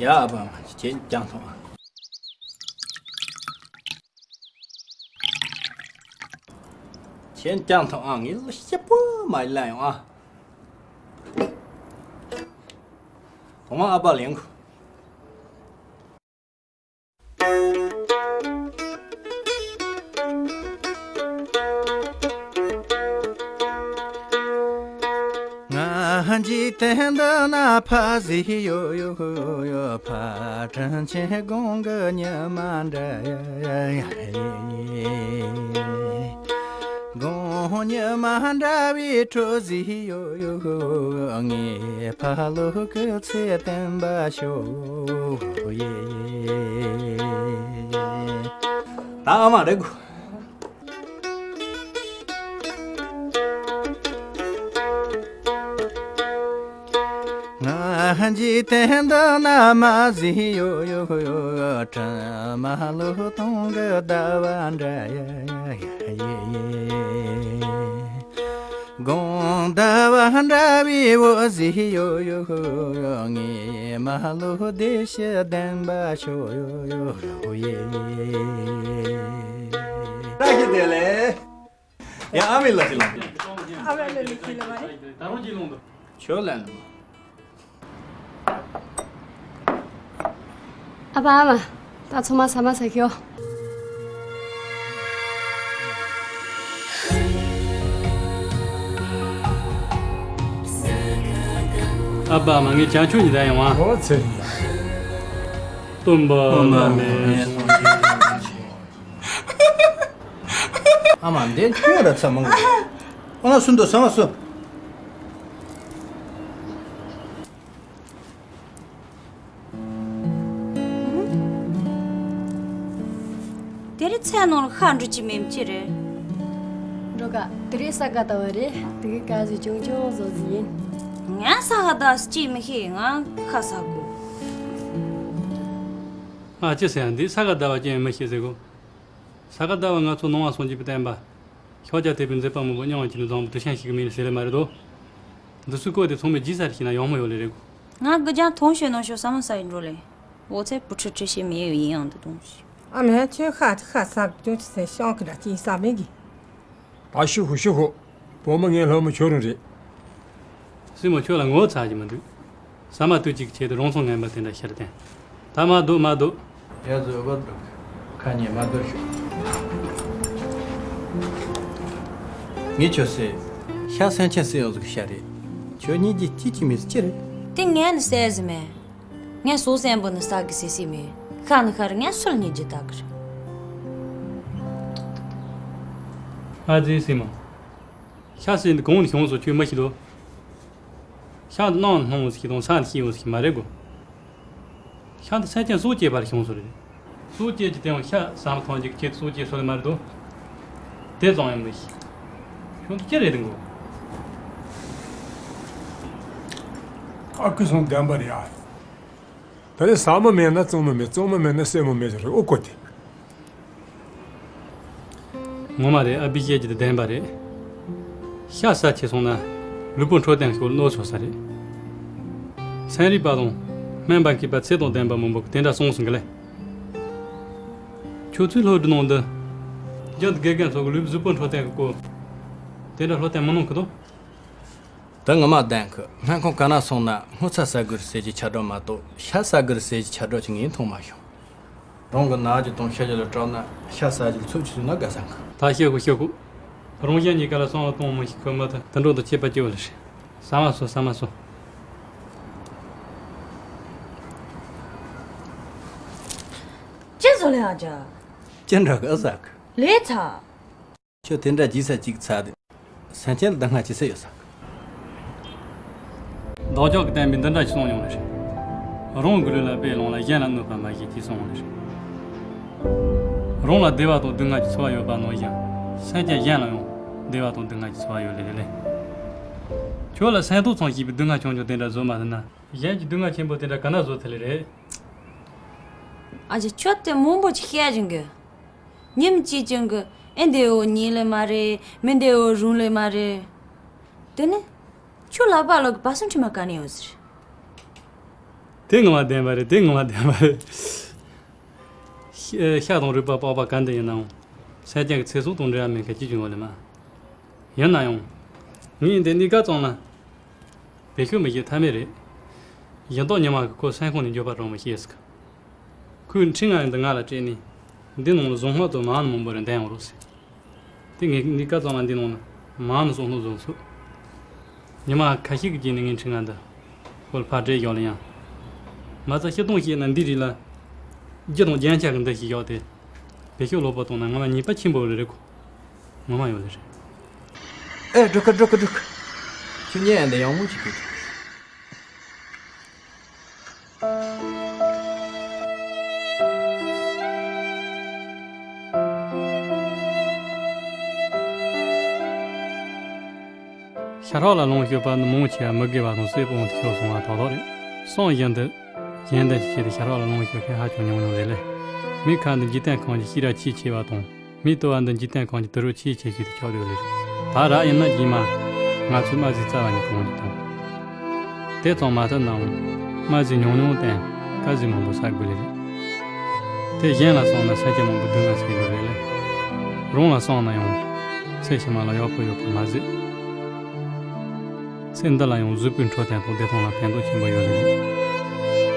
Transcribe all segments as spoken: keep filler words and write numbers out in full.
ཡ་ཨ་ཕ་མ་ཁྱེད་ཀྱང་ཐོངས་ཨ། ཁྱེད་ཀྱང་ཐོངས་ཨ། ངས་ལོ་སྐྱིད་པོ་མ་ལ་ཡོང་ཨ། ཐོག་མ་ཨ་ཕ་ལེན་གོ། ང་འཇིག་རྟེན་འདི་ན་ཕ་ཟིག་ཡོད་ཡོད་ཡོད། ཕ་དྲིན་ཆེན་དགུང་གི་ཉི་མ་འདྲ་ཡ་ཡ་ཡ། དགུང་ཉི་མ་འདྲ་བའི་གྲོགས་ཟིག་ཡོད་ཡོད། ངའི་ཕ་ལོ་སྐུ་ཚེ་བརྟན་པ་ཤོག་ཡེ། ད་ཨ་མ་རེད་གོ། ང་འཇིག་རྟེན་འདི་ན་མ་ཟིག་ཡོད་ཡོད་ཡོད། དྲིན་མ་ལོ་སྟོང་གི་ཟླ་བ་འདྲ་ཡ་ཡ་ཡ་ཡེ། དགུང་ཟླ་བ་འདྲ་བའི་བུ་ཟིག་ཡོད་ཡོད། ངའི་མ་ལོ་བདེ་སྐྱིད་ལྡན་པ་ཤོག་ཡོད་ཡོད་ཡེ། བཀྲ་ཤིས་བདེ་ལེགས། ཡ་ཨ་མའི་ལ་ཅི་ལོང་། ཨ་མའི་ལ་ཅི་ལོང་མ་རེད། ད་རུང་ཅི་ལོང་དུ། ཁྱོད་ལ་ལོང་། ཨ་ཕ་ཨ་མ། ད་ཚང་མ་ཟ་མ་ཟ་ཤོག། ཨ་ཕ་ཨ་མ། ངས་བྱང་ཆུབ་ཉི་ཟླ་ཡོང་བ། ཨོ་ཚེ་རིང་། སྟོན་པ་བླ་མའི་གསུང་ཆོས། ཨ་མ་འདི་ཁྱོད་ར་ཚ་མང་གི། ཨ་མ་སུ་འདུག་ཟ་མ་སུ། དེ་རིང་ཚལ་ནང་ལ་ཤ་འགྲོ་གི་མེད་ཅི་རེད། འགྲོ་ག་དེ་རིང་ས་ག་ཟླ་བ་རེད། དེ་གི་ག་ཟིག་ཅུང་ཅུང་བཟོ་ཟིག་ཡིན། ང་ས་ག་ཟླ་བ་ཅི་མི་ཤེས། ང་ཤ་ཟ་གོ། ང་ཅི་ཟེར་ཡང་འདི་ས་ག་ཟླ་བ་ཅི་མི་ཤེས་ཟེར་གོ། ས་ག་ཟླ་བ་ང་ཚོ་ནང་བ་སངས་རྒྱས་པའི་བསྟན་པ། ཤཱཀྱ་ཐུབ་པའི་མཛད་པ་མང་པོ་མྱོང་བ་ཁྱེད་ནི་བཟང་པོ་དུ་ཤན་ཞིག་གི་མིང་ལ་ཟེར་ལེ་མ་རེད་དོ། འདི་སུ་བཀོད་དེ་ཚང་མས་རྗེས་ས་རེ་ཤེས་ན་ཡོང་མི་ཡོད་ལེ་རེད་གོ། ང་དགུ་ལྗང་ཐོང་ཤོད་ནང་ཤོད་ས་མ་ས་ཡིན་འགྲོ་ལེ། འོ་ཚེ་བུ་ཁྲི་ཁྲི་ཤེས་མི་ཡོད་ཡིན་ཡང་འདི་དོང་ཤི། ཨ་མས་ཁྱོད་ཤ་ཤ་ཟ་ཅུང་ཅི་ཟེར་ཤང་གི་ར་ཅི་ཟ་མེད་གི། ད་ཤི་ཧུ་ཤི་ཧུ། བུ་མོ་ངའི་ལྷ་མོ་ཁྱོད་རང་རེད། སྲིང་མོ་ཁྱོད་ལ་ངོ་ཚ་གི་མི་འདུག། ཟ་མ་དུས་གཅིག་ཆེད་དུ་རང་སྲོག་ངན་པ་དེ་འདྲ་ཤར་བསྟན། ད་མ་སྡོད་མ་སྡོད། ཡ་བཟོད་པ་འདུག། ཁ་ཉན་མ་སྡོད་ཤོག། ངས་ཁྱོད་ཟེར། ཤ་སེམས་ཅན་སྲིད་ཡོང་ཟིག་ཤ་རེད། ཁྱོད་གཉིས་ཀྱི་ཅི་ཅི་མི་ཟིག་ཅི་རེད། དེ་ངས་ནི་ཟེར་ཟིག་མེད། ངས་སོ་སེམས་པོ་ནི་ཟ་གི་ཟེར་ཟིག་མེད། ཤ་ནི་ཤ་རེད། ངས་སུལ་ཉིད་ཀྱི་ད་གི་རེད། ཨ་ཙི་སྲིང་མོ། ཤ་ཟེར་འདི་གང་ནས་བྱུང་སོང་ཁྱོད་མི་ཤེས་དོ། ཤ་འདི་ནང་སྣང་ཟིག་དང་ས་འདི་ཤེས་ཡོང་ཟིག་མ་རེད་གོ། ཤ་འདི་སེམས་ཅན་སྲོག་བཅད་པར་བྱུང་སོང་རེད། སྲོག་བཅད་ཀྱི་དེའང་ཤ་ཟ་མ་ཐང་ཅིག་ཁྱེད་སྲོག་བཅད་སོང་ལེ་མ་རེད་དོ། དེ་ཙང་ཡང་མི་ཤེས། ཁྱོད་འདི་ཅི་རེད་འདི་གོ། ཨ་ཁུ་སོང་བདེན་པ་རེད་ཨ། ད་ནི་ཟ་མ་མེད་ན་བཙོང་མ་མེད། བཙོང་མ་མེད་ན་སེམས་མ་མེད་ཟེར་རེད་ཨོ་ཀོ་དེ། ངོ་མ་རེད། ཨ་ཕས་བཤད་ཀྱི་དེ་བདེན་པ་རེད། ཤ་ཟ་ཆེ་སོང་ན་ལུས་པོ་འཕྲོད་བསྟེན་སྐོར་གནོད་ཆོག་ས་རེད། ཚན་རིག་པ་དང་སྨན་པ་མཁས་པ་ཚད་དང་ལྡན་པ་མང་པོ་གིས་དེ་འདྲ་གསུངས་སོང་གི་ལེ། ཁྱོད་ཚོའི་སློབ་གྲྭ་ནང་འདི་རྒྱུན་དུ་དགེ་རྒན་ཚོ་གིས་ལུས་པོ་གཟུགས་པོ་འཕྲོད་བསྟེན་གྱི་སྐོར་དེ་འདྲ་སློབ་སྟོན་མི་གནང་གི་འདུག། དེ་ངོ་མ་བདེན་གི། སྨན་ཁང་ག་ན་སོང་ན་སྔོ་ཚལ་ཟ་དགོས་རེད་ཟེར་གྱི་ཁྱབ་བསྒྲགས་མ་གཏོགས་ཤ་ཟ་དགོས་རེད་ཟེར་གྱི་ཁྱབ་བསྒྲགས་ཅིག་ངས་མཐོང་མ་བྱུང་། རང་གི་ནག་རྒྱུ་དང་ཤ་རྒྱུ་ལ་སྐྲག་ན་ཤ་ཟ་རྒྱུ་ལ་འཚོ་བཅུག་ན་དགའ་ས་འགའ། ད་ཤི་ཁུ་ཤི་ཁུ། རང་གཞན་གཉིས་ཀ་ལ་བསམ་བློ་གཏོང་མི་ཤེས་གི་མི་དེ་དེ་འདྲ་དང་ཁྱད་པར་ཅི་ཡོད་ལ་རེད། ཟ་མ་ཟོ། ཟ་མ་ཟོ། ཅི་བཟོ་ལེ་ཨ་ཅག། ཅི་འདྲ་གི་ཨ་ཟ་གི། ལས་ཚ། ཁྱོད་དེ་འདྲ་རྗེས་ས་གཅིག་ཚ་དེ། སེམས་ཅན་ལ་སྡུག་བསྔལ་ཅི་ཟེར་ཡོད་ས། བདག་ཅག་གི་བསྟན་པས་འདི་འདྲ་ཞིག་གསུངས་ཡོང་བ་རེད། རང་གི་ལུས་ལ་དཔེ་ལོངས་ལ་གཞན་ལ་གནོད་པ་མ་བྱེད་ཅེས་གསུངས་ཡོང་བ་རེད། རང་ལ་བདེ་བ་དང་སྡུག་བསྔལ་གྱི་ཚོར་བ་ཡོད་པ་ནང་བཞིན་སེམས་ཅན་གཞན་ལ་ཡང་བདེ་བ་དང་སྡུག་བསྔལ་གྱི་ཚོར་བ་ཡོད་ལེ་རེད་ལེ། ཁྱོད་ལ་སེམས་ཐོག་ཚང་ཞེས་པའི་སྡུག་བསྔལ་ཆུང་ཆུང་དེ་འདྲ་བཟོ་མ་ཐུབ་ན་གཞན་གྱི་སྡུག་བསྔལ་ཆེན་པོ་དེ་འདྲ་ག་ན་བཟོ་ཐུབ་ལེ་རེད། ཨ་ཅེ་ཁྱོད་དེ་མང་པོ་ཅིག་བཤད་ཀྱིན་གི། ཉིན་གཅིག་ཀྱང་གི་ཨེ་འདི་འོ་ཉིན་ལས་མ་རེད། མི་འདི་འོ་རུང་ལས་མ་རེད། དེ་ནི་ཁྱོད་ལག་པ་ལོག་གི་བ་སུ་ཁྲི་མ་ག་ནས་ཡོད་ཟེར། དེ་ངོ་མ་བདེན་པ་རེད། དེ་ངོ་མ་བདེན་པ་རེད། ཤ་ཤ་དང་རུས་པ་པགས་པ་ག་འདྲ་ཡིན་ནའང་། སེམས་ཅན་གྱི་ཚེ་སྲོག་དང་འབྲེལ་བ་མེད་མཁན་ཅིག་བྱུང་བ་ལས་མ། ཡིན་ན་ཡང་། ངས་འདི་གཉིས་ཀ་ཙམ་ལ་བེད་སྤྱོད་མི་བྱེད་ཐབས་མེད་རེད། ཡིན་མདོག་ཉི་མ་གི་ཁོ་སེམས་ཁོང་ནས་འགྱོད་པ་དྲག་མོ་བྱས་ཟིག་ཁོས་འཕྲིན་ངན་འདི་ང་ལ་སྤྲད་ནས། འདི་ནང་ལ་གཟུངས་སྔགས་དང་མ་ཎི་མང་པོ་རེ་འདོན་ཡོང་རོགས་ཟེར། དེ་ངས་གཉིས་ཀ་ཙམ་ལ་འདི་ནང་ལ་མ་ཎི་གཟུངས་སྔགས་བཟོ་ཚུལ། ཉི་མ་ཁ་ཤས་ཀྱི་རྗེས་ནས་ངས་འཕྲིན་ངན་འདི་ཁོ་ལ་ཕར་སྤྲད་བཞག་ལ་ཡང་། མ་རྩ་སྤྱིར་བཏང་བཤད་ན་འདི་རིགས་ལ་རྒྱུ་དང་རྒྱན་ཆ་གི་འདི་ཞིག་བཞག་སྟེ། བེད་སྤྱོད་ལོག་པ་བཏང་ན་ང་ལ་ཉེས་པ་ཆེན་པོ་རེད་རེད་གོ། ངོ་མ་ཡོད་ལེ་རེད། ཨེ། འགྲོ་ཁ་འགྲོ་ཁ་འགྲོ་ཁ། ཁྱོད་ཉལ་ཡ་འདི་ཡག་མོ་ཅིག་གི། ཤ་ཁྲག་ལ་ལོངས་སྤྱོད་པ་ནི་མང་ཆེ་བ་མི་དགེ་བ་དང་སྲེད་པའི་དབང་དུ་ཤོར་སོང་བ་ཏག་ཏག་རེད། སོང་བཞིན་དུ། གཞན་དོན་གྱི་ཆེད་དུ་ཤ་ཁྲག་ལ་ལོངས་སྤྱོད་མཁན་ཧ་ཅང་ཉུང་ཉུང་རེད་ལེ། མི་ཁ་འདི་འཇིག་རྟེན་ཁམས་ཀྱི་ཤེས་རབ་ཆེས་ཆེ་བ་དང་། མི་ལྟོ་བ་འདི་འཇིག་རྟེན་ཁམས་ཀྱི་དུད་འགྲོ་ཆེས་ཆེ་ཤོས་དེ་ཆགས་བསྡད་ཡོད་ལེ་རེད། ད་རག་ཡིན་ན་རྗེས་མ་ང་ཚོས་རྨ་རྫས་རྩ་བ་ནས་གང་ཡང་གཏོང་། དེ་ཙམ་མ་ཐུབ་ནའང་རྨ་རྫས་ཉུང་ཉུང་བསྟེན། དཀར་ཟས་མང་པོ་ཟ་དགོས་ལེ་རེད། དེ་གཞན་ལ་སོང་ན་ས་ཆ་མང་པོ་སྡུག་བསྔལ་སེལ་དགོས་ལེ་རེད། རང་ལ་སོང་ན་ཡང་ཚེ་ཕྱི་མ་ལ་ཡག་པོ་ཡོད་པ་མ་ཟད། ཚེ་འདི་ལ་ཡང་གཟུགས་པོའི་འཕྲོད་བསྟེན་དང་བདེ་ཐང་ལ་ཕན་ཐོགས་ཆེན་པོ་ཡོད་ལེ་རེད།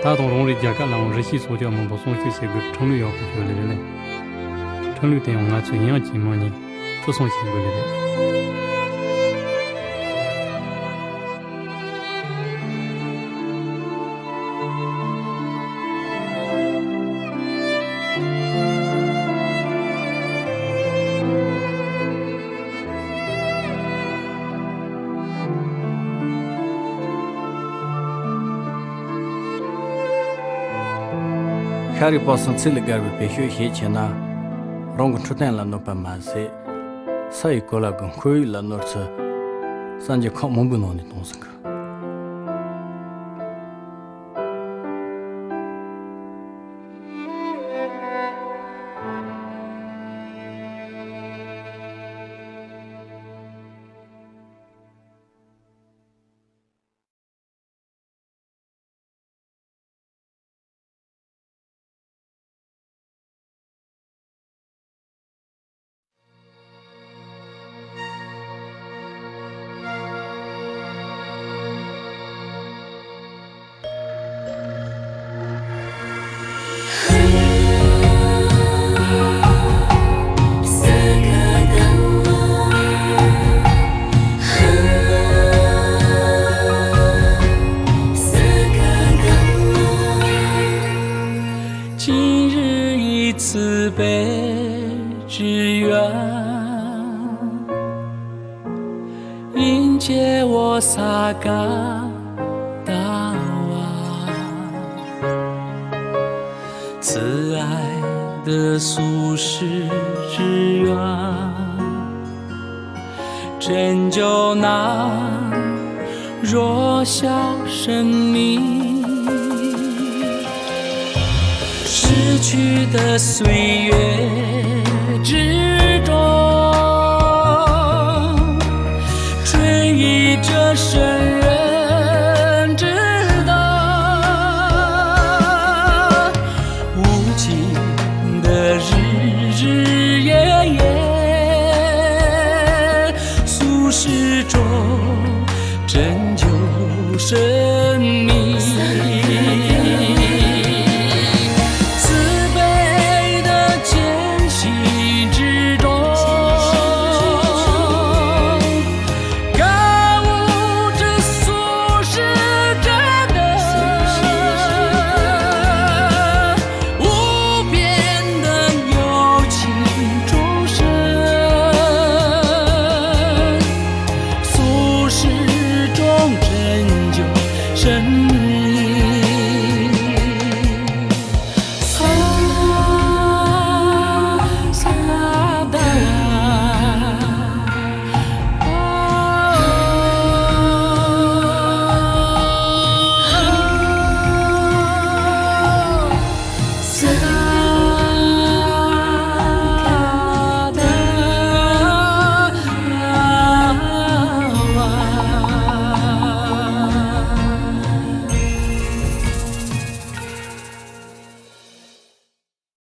ད་དུང་རང་རེའི་རྒྱལ་ཁབ་ལའང་རི་སྐྱེས་སྲོག་ཆགས་མང་པོ་སྲུང་སྐྱོབ་བྱེད་དགོས་པའི་ཁྲིམས་ལུགས་ཡག་པོ་ཡོད་ལེ་རེད་ལེ། ཁྲིམས་ལུགས་དེ་ཡང་ང་ཚོས་ཡང་གཅིག་མིན་གཉིས་བརྩི་སྲུང་བྱེད་དགོས་ལེ་རེད། ཤ་རུས་པགས་གསུམ་ཚིག་ལ་དགར་བའི་བེད་སྤྱོད་ཞིག་བྱས་ན། རང་གི་འཕྲོད་བསྟེན་ལ་གནོད་པ་མ་ཟད། ས་ཡི་གོ་ལ་གི་ཁོར་ཡུག་ལ་གནོད་ཚུལ་སངས་རྒྱས་ཁག་མང་པོའི་ནང་ནས་གཏོང་ཟིན་གི།